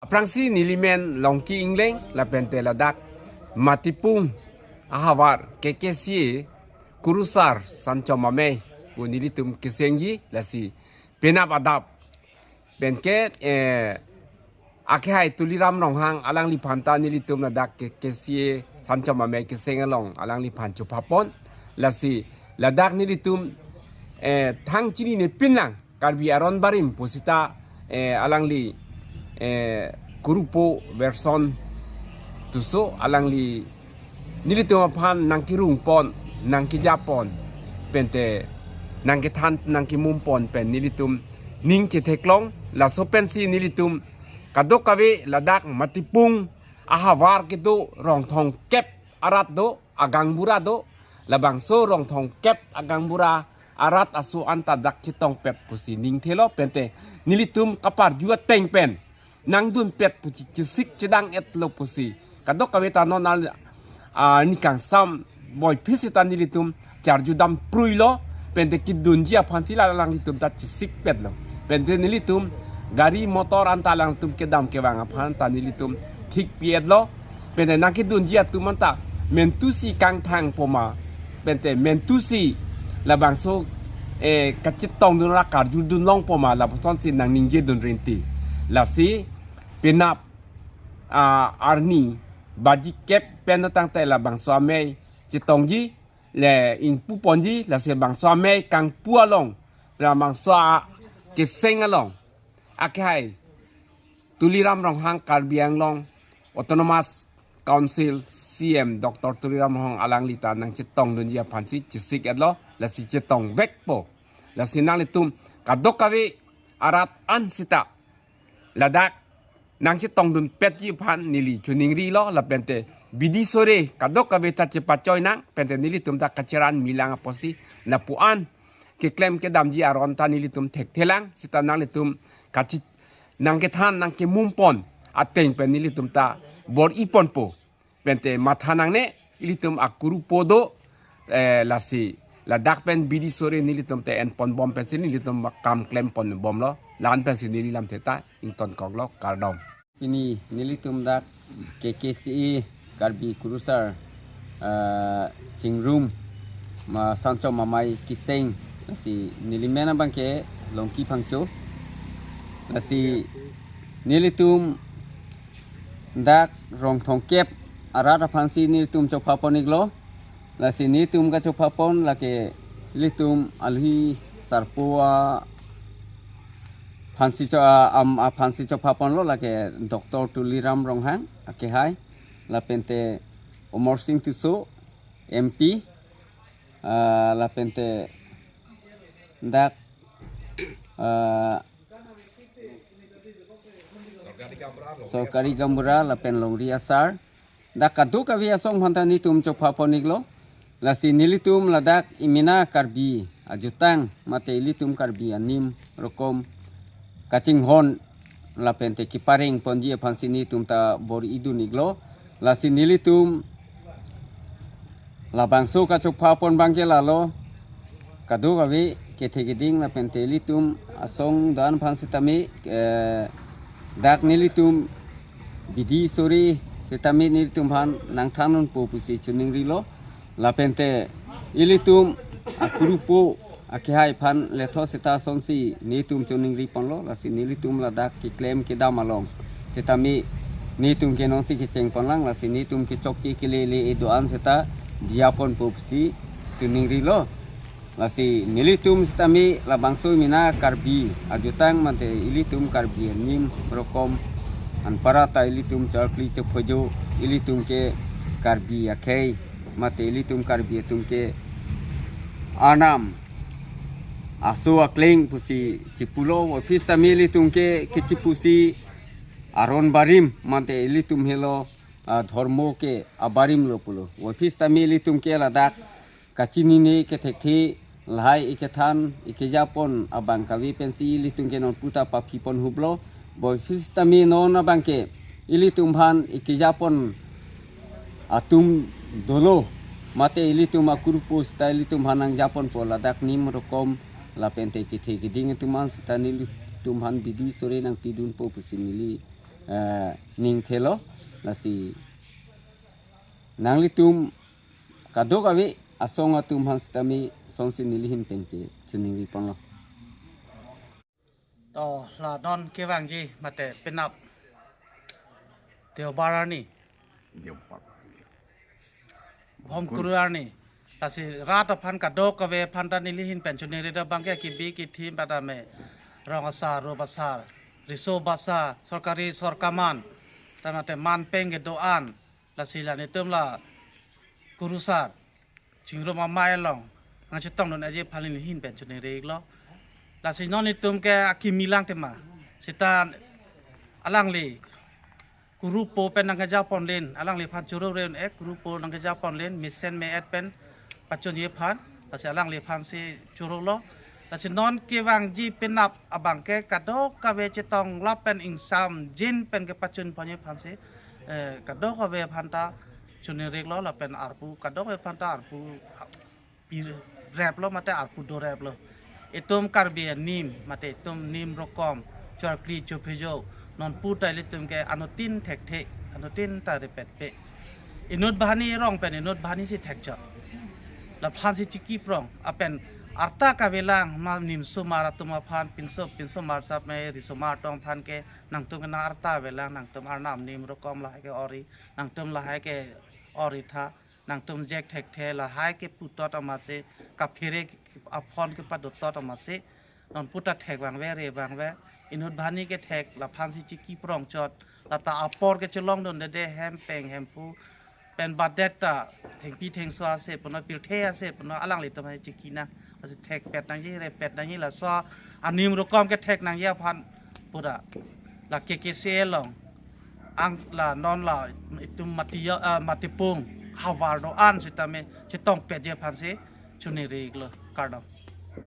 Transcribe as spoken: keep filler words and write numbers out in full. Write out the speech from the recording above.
Aphrangsi nelimen Longki Ingleng lapente ladak Matipung ahavar K K C A Kurusar Sanchom Amei pu nelitum kesengji, lasi penap adap penke, eh, akehai Tuliram Ronghang alangliphan ta nelitum ladak K K C A Sanchom Amei keseng along alangliphan chophapon, lasi ladak nelitum, eh, thang chinine pinlang Karbi Aron Barim pusita, eh, alangli, eh, Kurupo Verson Tisso alangli nelitum aphan nangkerungpon, nangkejapon, pente nangkethan, nangkemumpon pen nelitum ning ketheklong. Laso pensi nelitum kadokave ladak Matipung ahavar kedo rong thomkep arat do, agangbura do, labangso rong thomkep agangbura arat aso anta dak chetongpet pusi ningthelo, pente nelitum kaparju ateng pen nangdunpet pusi chesik chedang-etlo pusi kadokave ta non al, ah, nikangsam boiphit sita nelitum charjudam pruilo, pente kedunji aphansi la alanglitum ta chesikpetlo. Pente nelitum gari motor anta alangtum kedam kevang aphan ta nelitum thikpi-etlo. Pente nangkedunji atum anta mentusi kangthang poma, pente mentusi labangso, eh, kachetongdun ra karjudun long poma, lapusonsi nangningjedun rinti. Lasi penap, ah, arni baji kep pen tangte labangso amei chetongji, le ingpuponji, lasi bangso amei kangpu along, labangso akeseng along akehai Tuliram Ronghang, Karbi Anglong Autonomous Council C M Doctor Tuliram Ronghang alangli ta nangchetongdunji aphansi chesik-etlo, lasi chetongvekpo. Lasi nanglitum kadokave arat an sita ladak nangchetongdunpetji aphan neli choningrilo, lapente bidi sore kadokave ta chepachoi nang, pente nelitum ta kacheran milang apotsi lapu-an keklem kedamji aron ta nelitum thekthelang, sita nanglitum kachi nangkethan nangkemumpon ateng pen nelitum ta bor-iponpo. Pente matha nangne, ilitum akurupo do, eh, lasi ladak pen bidi sore nelitum te enponbom pensi nelitum kam klemponbomlo, la-an pensi neli lamthe ta ingtonkoklo, kardom. Pini nelitum dak K K C A Karbi Kurusar, eh, Chingrum, ma Sanchom Amei keseng, lasi nelimen abangke Longki Phangcho. Lasi nelitum dak rong thomkep arat aphansi nelitum chophapon-iklo. Lasi nelitum kachophapon lake ilitum alhi sarpo aphansi cho-, a-, am aphansi chophaponlo, lake Doctor Tuliram Ronghang akehai, lapente Amarsing Tisso M P, ah, lapente dak, ah, sorkari gaonbura lapen longri asar, dak kadokave asong aphanta nelitum chophapon-iklo. Lasi nelitum ladak imina Karbi ajutang mate ilitum Karbi anim rokom kachinghon lapente keparengponji aphansi nelitum ta bor-idun-iklo. Lasi nelitum labangso kachophapon abangke lalo, kadokave kethe keding lapente ilitum asong do-an aphan sitame, eh, dak nelitum bidi sore sitame nelitum aphan nangthandunpo pusi choningrilo. Lapente ilitum akurupo akehai aphan letho sita asonsi nelitum choningriponlo, lasi nelitum ladak keklem kedam along sitame nelitum ke nonsi kechengponlang, lasi nelitum kechokche kelele do-an sita diyaponpo pusi choningrilo. Lasi nelitum sitame labangso imina Karbi ajutang mate ilitum Karbi anim rokom anparta ilitum charkli chephojo, ilitum ke Karbi akhei mate ilitum Karbi atum ke arnam aso akleng pusi chipulo, office tame ilitum ke kechipusi aron barim mate ilitum helo, ah, dhormo ke abarimlo pulo. Office tame ilitum ke ladak kachinine kethekthe lahai ikethan ikejapon abang kave pensi ilitum ke non puta paphiponhuplo. Boi office tame non abangke ilitum aphan ikejapon atum dolo mate ilitum akurupo sita ilitum aphan nangjaponpo ladak nim rokom lapente kethe keding atum an sita nelitum aphan bidi sore nangpidunpo pusi neli eh, ning thelo, lasi nanglitum kadokave asong atum aphan sitame songsi nelihin penke chiningri ponlo. To la non kevangji mate penap Deobar arni, Deobar. Bhomkuru arni, lasi rat aphan kadokave aphan ta nelihin pen chiningri do abangke kibi kithim padame rong asar, rup asar, riso basa, sorkari sorkaman, ta mate manpeng kedo-an, lasi la netum la kurusar chingrum amei along nangchetongdun aji aphan nelihin pen chiningri-iklo. Lasi non netum ke akimi lang tema, sita alangli kurupo pen nangkeja ponlen, alangliphan choro reun ek kurupo nangkeja ponlen, mesen me-et pen pachunji aphan, lasi alangliphan si chorolo. Lasi non kevangji penap abangke kadokave chetong lapen ingsamjin pen kepachun ponji aphan si, eh, kadokave aphan ta chiningri-iklo lapen arpu kadokave aphan ta arpu pi replo mate arpu doreplo. Itum Karbi anim mate itum nim rokom, chorkli chophejo, nonpu ta ilitum ke anuttin thekthe, anuttin ta repetpe. Inut banghini rong pen inut banghini si thekchot. Laphan si chiki prong, lapen arta kavelang ma nimsomar atum aphan, pinso, pinsomar sap me risomar atum aphan ke nangtum ke nang arta avelang, nangtum arnam nim rokom lahai ke ori, nangtum lahai ke ori tha, nangtum jek thekthe, lahai ke putot amatsi, kaphere aphon kepadotot amatsi, nonpu ta thek vangve, re vangve, inut banghini ke thek, laphan si chiki prongchot, lata apor ke chelongdunde, de hem peng hem phu, pen badet ta, thengpi thengso ase puno, pirthe ase puno, alanglitum hai chiki nang, lasi thekpet nangji, repet nangji, laso anim rokom ke thek nangji aphan pura. La K K C A along, ang la non la itum mati, ah, matipung havar do-an sitame chetongpetji aphan si chiningri-iklo, kardom.